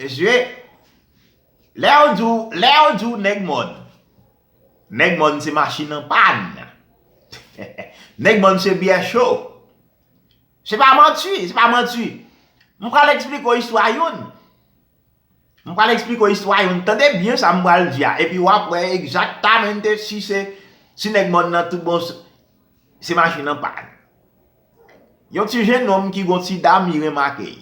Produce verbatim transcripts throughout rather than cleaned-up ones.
Mesye, lè yo di w, lè yo di w nèg mòn, nèg mòn se machin an pàn. Nèg mòn se byè cho. Se pa manti, se pa manti. M pral eksplike w istwa youn. M pral eksplike w istwa youn. Tande byen sa m pral di a, epi w ap wè egzaktamente si se, si nèg mòn nan tout bon se, se machin an pàn. Yon ti jennonm ki gon ti dam, li remake l.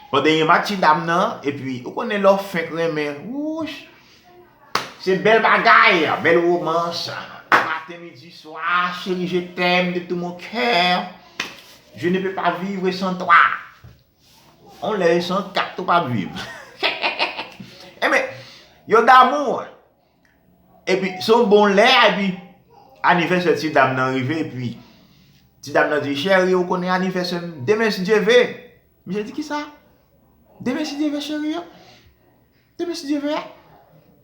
Pandan l remake ti dam nan, epi ou konnen lè w fenk renmen, wouch, se bèl bagay, bèl womans. Maten, midi, swa, chérie, je t'aime de tout mon cœur. Je ne peux pas vivre sans toi. On lè san kat ou p ap viv. Enben, yo damou. Epi, se yon bon lè, epi, anivèsè ti dam nan rive, epi, ti dam nan di, cheri, ou konnen anivèsè m demen si Dye ve. Misye di, kisa? Demen si Dye ve, cheri, an? Demen si Dye ve a?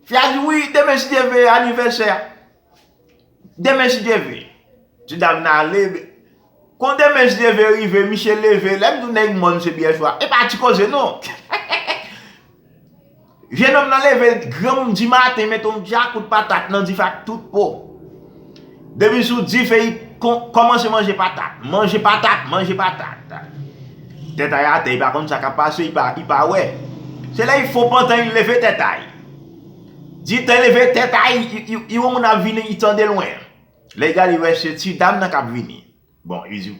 Fi a di, wi, demen si Dye ve, anivèsè a. Demen si Dye ve. Ti dam nan ale, kon demen si Dye ve rive, misye leve, lè m di w nèg mòn se byè cho a, e pa ti koze non. Jennonm nan leve granm di maten, mete yon djakout patat nan dife ak tout po. Depi sou dife, li kon-, kòmanse manje patat, manje patat, manje patat. Tèt a atè, li pa konn sa k ap pase, li pa, li pa wè. Se lè li fon pantan, li leve tèt a. Di tan leve tèt a, li, li, li wè moun ap vini, li tande lwen. Lè l gade, li wè se ti dam nan k ap vini. Bon, li di,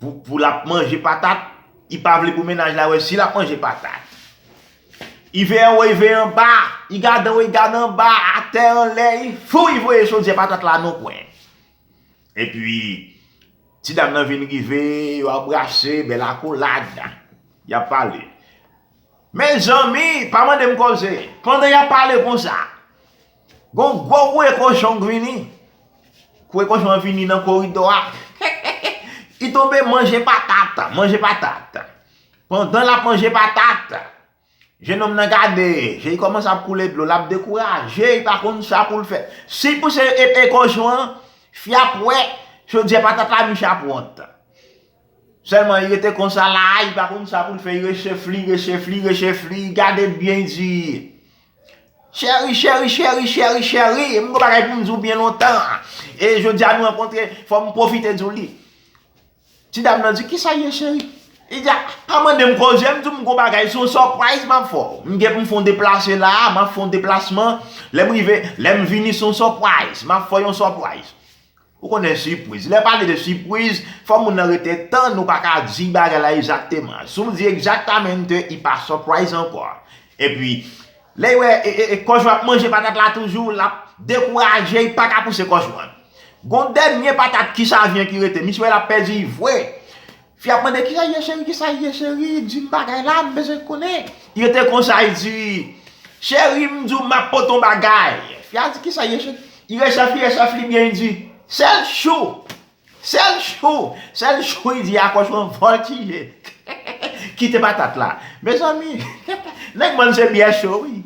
pou, pou l ap manje patat, li pa vle pou mennaj la wè si l ap manje patat. Li veye anwo, li veye anba, li gade anwo, li gade anba, atè, anlè, li fou, li voye chodyè patat la nan yon kwen. Epi, ti dam nan vin rive, yo anbrase, bèl akolad. Y ap pale. Mezanmi, pa mande m koze. Pandan y ap pale konsa, gon gwo kouri kochon k vini. Kouri kochon an vini nan koridò a. Li tonbe manje patat, manje patat. Pandan l ap manje patat, jennonm nan gade, je li kòmanse ap koule dlo, l ap dekouraje, li pa konn sa pou l fè. Si l pouse e, e kochon an, fi ap wè, chodyè patat la, misye ap wont. Sèlman, li rete konsa la, li pa konn sa pou l fè, li rechefli, rechefli, rechefli, li gade byen, li di, cheri, cheri, cheri, cheri, cheri, m gon bagay pou m di w byen lontan. E jodi a nou rankontre, fò m pwofite di w li. Ti dam nan di, kisa ye, cheri? Li di, a, pa mande m koze, m di w m gon bagay, se yon surprise m ap fè w. M gen pou m fè yon deplase la, m ap fè yon deplasman. Lè m rive, lè m vini, se yon surprise. M ap fè w yon surprise. Ou konnen sipriz. Lè pale de sipriz, fò moun nan rete tann, ou pa ka di bagay la egzakteman. Si w di egzaktamente, li pa surprise ankò. Epi, lè l wè, e, e, e, kochon ap manje patat la toujou, l ap dekouraje, li pa ka pouse kochon an. Gon dènye patat ki savyen ki rete, misye wè l ap pèdi vre. Fi ap mande, kisa ye cheri, kisa ye cheri, di m bagay la, m bezwen konnen. Li rete konsa, li di, cheri, m di w m ap pote yon bagay. Fi a di, kisa ye cheri? Li rechèf, li rechèf li byen, li di, sèl chou, sèl chou, sèl chou, li di a kochon an vòltije. Kite patat la. Mezanmi, nèg mòn se byè cho, wi.